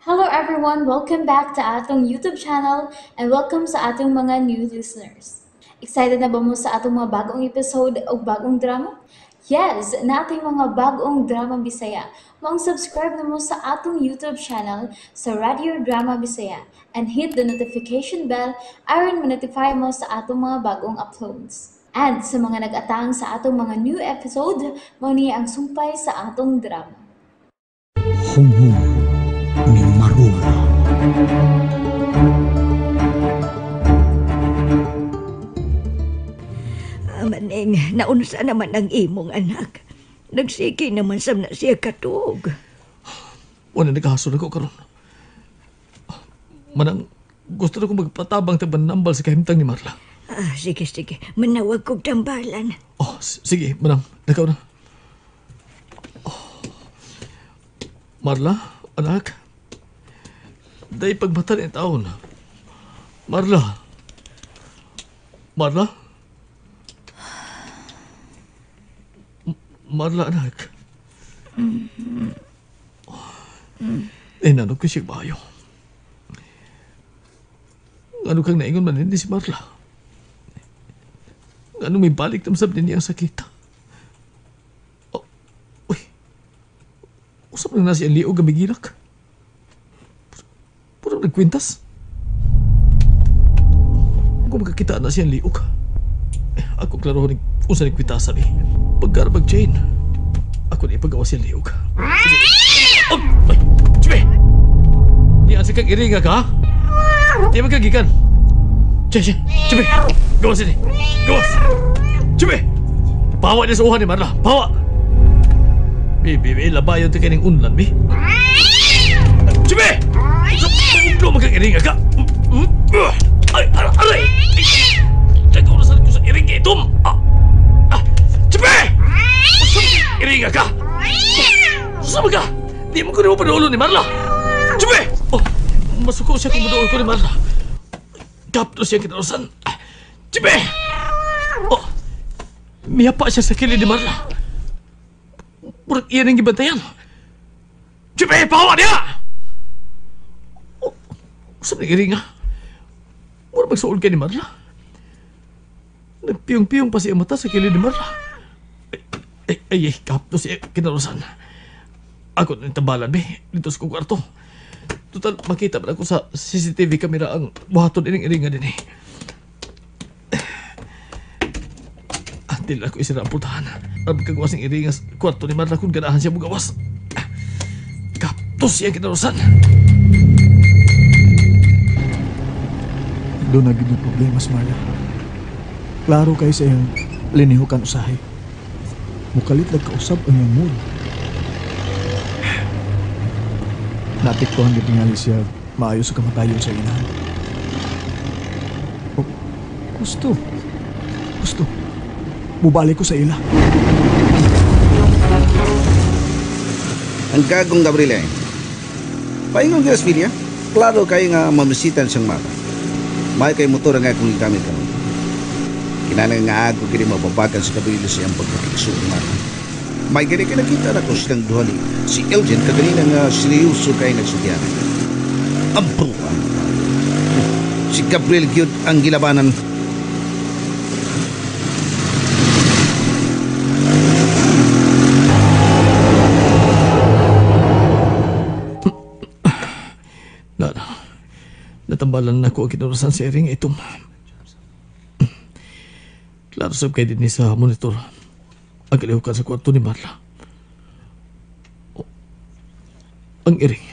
Hello everyone! Welcome back to atong YouTube channel and welcome sa atong mga new listeners. Excited na ba mo sa atong mga bagong episode o bagong drama? Yes! Nating mga bagong drama Bisaya. Maong subscribe na mo sa atong YouTube channel sa Radio Drama Bisaya and hit the notification bell aron ma-notify mo sa atong mga bagong uploads. And sa mga nag-atang sa atong mga new episode, mao ni ang sumpay sa atong drama. Humhum ni Marula. Maning, naunsa naman ang imong anak. Nagsige naman sa na siya katuog. Wala nagkahasol ako karon. Manang, gusto na kong magpatabang tagbanambal sa kahimtang ni Marla. Ah, sige, sige. Manawag kog tambalan. Oh, sige, manang. Nakaw na. Oh. Marla, anak. Dahil pagmata ni taon. Marla. Marla? Marla, anak. Eh, nanog ko siya bayo. Ano kang naingon man hindi si Marla? Ano may balik tamsab din niya ang sakit? Oh, uy. Usap na na siya liog ang migilak. Puro nagkwintas. Kung makakita na siya ang liog. Eh, ako klaro ni usa ni kwintasan eh. Pagkarabag Jane. Ako na ipagawa siya liog. Oh, ay, Chibe! Niyan sa kang iringa ka, ha? Di man kagikan. Che, che, Chibe! Gawas ini! Gawas! Chibe! Pawa niya sa uhan ni Marla! Pawa! Bi, bi, bi, labayon ti kaning unlan, bi. Chibe! Pumuglo man kang iringa ka! Ay, aray! Teka, orasan ko sa iringa itom! Chibe! Iringa ka! Saan ka? Di mo ko na panuulo ni Marla! Chibe! Oh, masuko siya kung maduol ko ni Marla. Kapto siya kinarusan. Chibe! Oh, miyapa siya sa kilid ni Marla. Murag iyan ang gibantayan. Chibe! Pawa niya! Oh, usap ni iringa. Murag magsuol kay ni Marla. Nagpiyong-piyong pa siya mata sa kilid ni Marla. Ay, ay, ay, kapto siya kinarusan. Ako na tambalan, be. Dito sa kwarto. Total, makita ba ako sa CCTV camera ang buhaton ining iringa din eh. Antil ako isira ang putahan. Ang kagawas ng iringa sa kwarto ni Marla kung ganahan siya mugawas. Kapto siya kinarusan. Doon na gid problema sa Marla. Klaro kayo sa iyang linihukan usahay. Mukalit nagkausap ang iyang mood. Naapektuhan din tingali siya maayo sa kamatayon sa inahan. Oh, gusto. Gusto. Mubalik ko sa ila. Ang gagong Gabriel eh. Paingon ka, Sofia. Klaro kayo nga mamisitan siyang mata. May kay motor ang akong gigamit karon. Kinahanglan nga ako kini mababagan sa Gabriel sa iyang pagkakikso ng mata. May gani ka nakita na ko silang duha ni si Elgin kaganina nga seryoso kay nagsultihan. Ang buwan. Si Gabriel gyud ang gilabanan. Natambalan na ko ang kinurusan sa iring itom. Klaro sab kay din sa monitor. Ang kalihukan sa kwarto ni Marla. Oh, ang iring.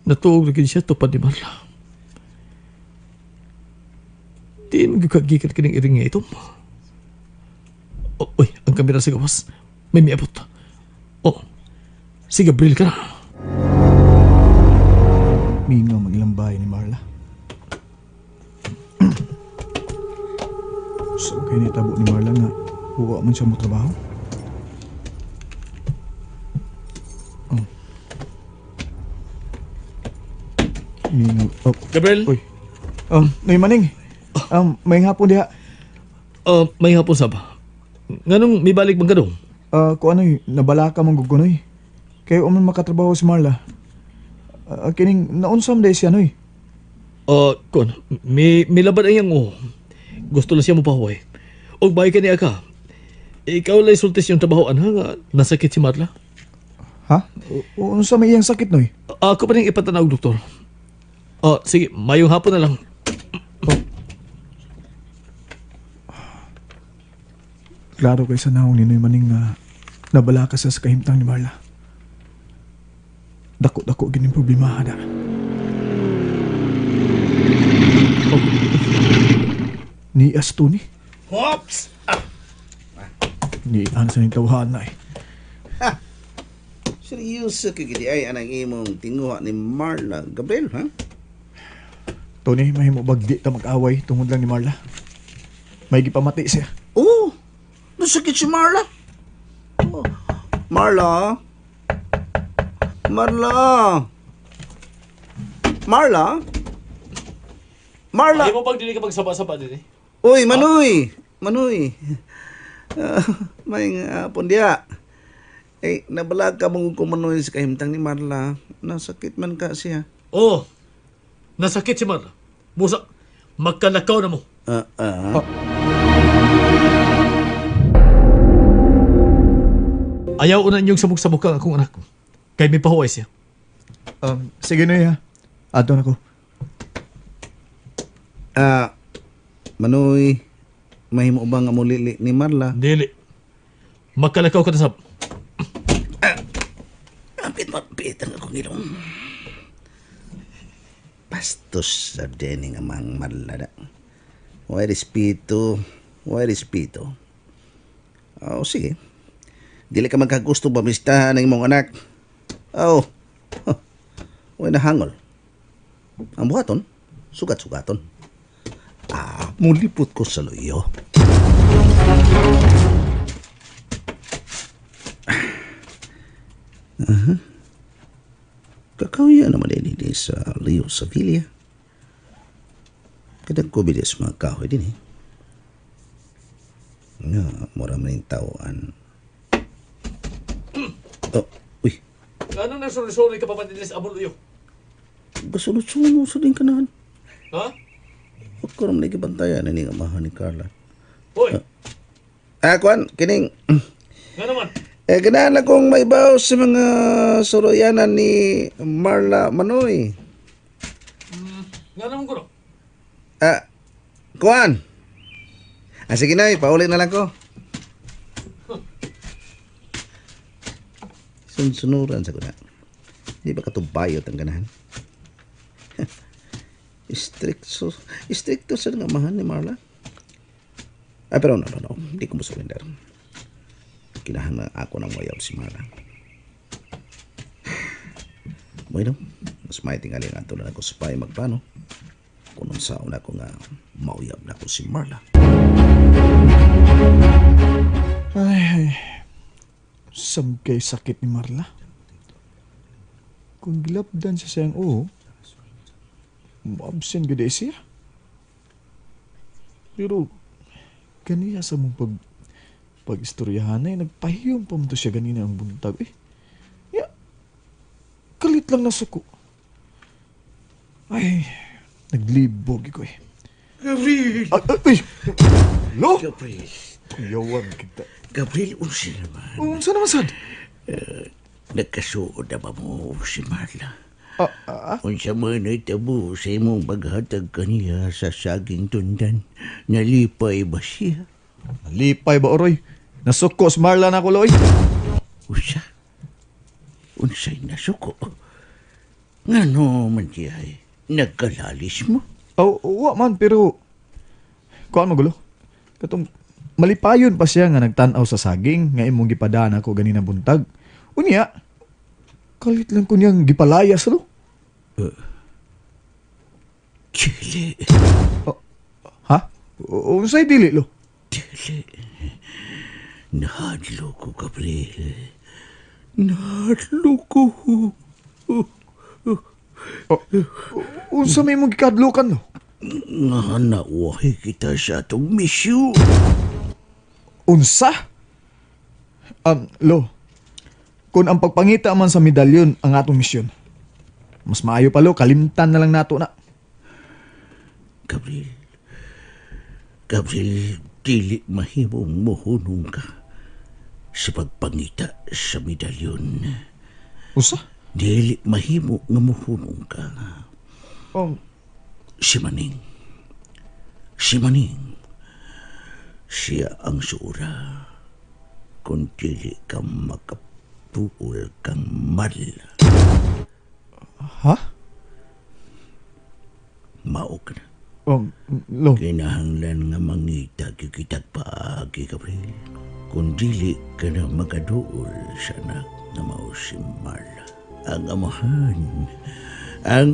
Natuog na siya tupad ni Marla. Di magkakagikan kining iring nga itom. Oh, uy, ang kamera sa gawas. May miabot. Oh, si Gabriel ka na. Mingaw mag ilang bahay ni Marla. So, kaya nitabo ni Marla nga huwa man siya mo trabaho. Oh. Mingaw. Oh. Gabriel? Uy. Nay Maning. May hapon diha. May hapon sab. Nganong may balik man ka dong? Kung ano'y, nabala ka mong gugunoy. Kayo man makatrabaho si Marla. Kining naunsam day siya noy. Kon, mi milaban ang iyang oh. Gusto lang siya mopahuway. Og bay ka niya ka. Ikaw lang sultis yung trabahoan ha nga nasakit si Marla. Ha? Unsa may iyang sakit noy? Ako pa rin ipatanaw, doktor. Sige, mayong hapon na lang. Oh. Klaro kay sa naong ni Noy Maning nga nabala ka sa kahimtang ni Marla. Dako-dako gining problema da. Oh. Ni asto ni. Hops! Ni an sa ning tawhan na eh. Ha! Seryoso ka gidi ay anang imong tinguha ni Marla Gabriel, ha? Tony, mahimo bag di ta mag-away tungod lang ni Marla. May gipamati siya. Oh! Nasakit si Marla. Oh. Marla? Marla? Marla? Marla? Mahimo bag dili ka magsaba-saba din eh. Uy, Manoy! Manoy! May nga hapon diya. Eh, nabalag ka mong kumanoy sa kahimtang ni Marla. Nasakit man ka siya. Oh, nasakit si Marla. Musa, magkalakaw na mo. Ayaw una inyong samok-samok ang akong anak. Kay may pahuway siya. Sige na ya. Ato na ko. Manoy, mahimo ba nga mulili ni Marla? Dili. Magkalakaw ka na sab. Apit ang akong ilong. Bastos sa dening amang Marla da. Why respeto? Why respeto? Oh, sige. Dili ka magkagusto ba mistahan ang imong anak? Oh. Huh. Way nahangol. Ang buhaton, sugat-sugaton. Mulipot ko sa luyo. Kakauya naman din ini sa Leo Sevilla. Kadang ko bilis mga kahoy din eh. Nga, mura man yung tawaan. Oh, uy. Anong nasunod-sunod ka pa man din sa amon luyo? Gasunod-sunod sa din kanahan. Ha? Huwag ko naman nagibantayan na ni amahan ni Carla. Hoy! Kuan, kining. Nga naman? Ganahan akong maibaw sa mga suroyanan ni Marla Manoy. Nga naman ko no? Kuan! Sige na, pauli na lang ko. Sunsunuran sa kuna. Di ba katubayot ang ganahan? Stricto sa nga amahan ni Marla. Pero no. Di ko mo-surrender. Kinahanglan ako ng wayaw si Marla. Bueno, mas may tingali nga tulad ako sa pay magplano. Kung saan ako nga mauyab na ako si Marla. Ay, ay. Samkay sakit ni Marla. Kung gilabdan siya siyang oo, absent gud siya. Pero kaniya sa mong pag-istoryahan ay nagpahiyom pa mo to siya ganina ang buntag. Ya, kalit lang nasuko. Ay, naglibog ko eh. Gabriel! Ay, ay! Lo! Gabriel! Kuyawan kita. Gabriel, unsa naman? Unsa naman, sad? Nagkasuod na ba mo si Marla? Unsa man ay tabo sa imong paghatag kaniya sa saging tundan, nalipay ba siya? Nalipay ba, Oroy? Nasuko si Marla na ako, Loy. Unsa? Unsay nasuko? Ngano man siya ay nagkalalis mo? Oh, wa man, pero kuan magulo. Katong malipayon pa siya nga nagtan-aw sa saging nga imong gipadaan ako ganina buntag. Unya, kalit lang ko niyang gipalayas, lo. Dili. Oh, ha? Unsay dili, lo? Dili. Nahadlo ko, Gabriel. Nahadlo ko. Oh, unsa may imong gikadlukan, lo? Nga nauwahi kita sa atong misyon. Unsa? Lo, kung ang pagpangita man sa medalyon ang atong misyon, Mas maayo pa lo, kalimtan na lang nato na. Gabriel, Gabriel, dili mahimong mohunong ka sa pagpangita sa medalyon. Usa? Dili mahimo nga mohunong ka. Oh, Si Maning. Si Maning. Siya ang suura. Kung dili ka makapuol kang Marla. Ha? Mao ka na. Lo. Kinahanglan nga mangita kitag paagi, Gabriel. Kung dili ka na makaduol sa anak na mao si Marla. Ang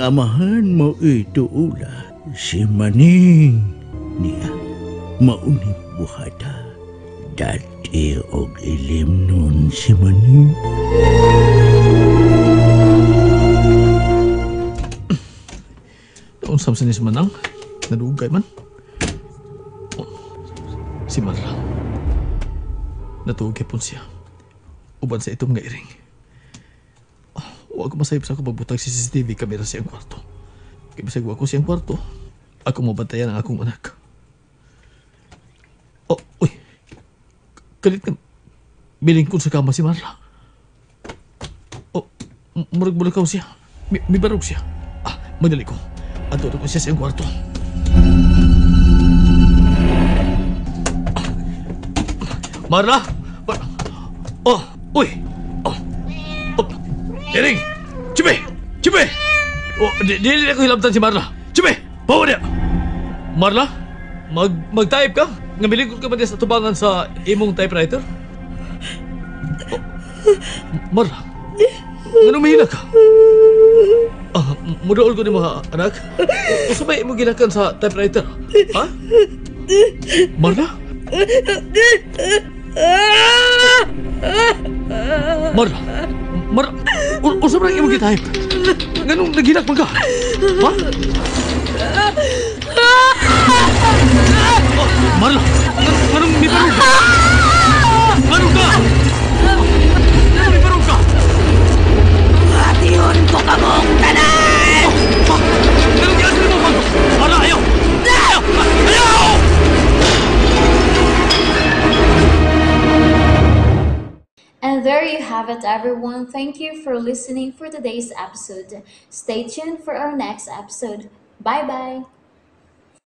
amahan mo ituula. Si Maning niya mauni buhata. Dati og ilim nun si Maning. Naunsam sa ni si Manang, nadugay man. Oh, si Marla. Natuog gyapon siya. Uban sa itom nga iring. Oh, wa ko masayop sa ako pagbutag si CCTV kamera sa iyang kwarto. Kay bisag wa ko sa iyang kwarto, ako mabantayan ang akong anak. Oh, uy. Kalit nga. Bilingkod sa kama si Marla. Oh, murag mulakaw siya. Mibarog siya. Ah, magdali ko. Ato ko siya sa iyang kwarto. Marla! Oh, uy! Oh, oh, Iring! Chipe! Chipe! Oh, dili ako hilabtan si Marla. Chipe! Bawa niya! Marla? Mag-type ka? Nga bilingkod ka ba niya sa tubangan sa imong typewriter? Oh, Marla? Nga umihila ka? Ah, mudaol ko ni mga anak. Usa ba imong gilakan sa typewriter? Ha? Marla? Marla? Marla? Usa ba imong gitype? Nganong naghilak man ka? Ha? Oh, Marla! Nganong mibarog ka? Nganong ka? Nganong mibarog ka? Ation ko kamong tanan! Nganong giasli mo bang? Marla, ayaw! Ayaw! Ayaw! And there you have it, everyone. Thank you for listening for today's episode. Stay tuned for our next episode. Bye-bye!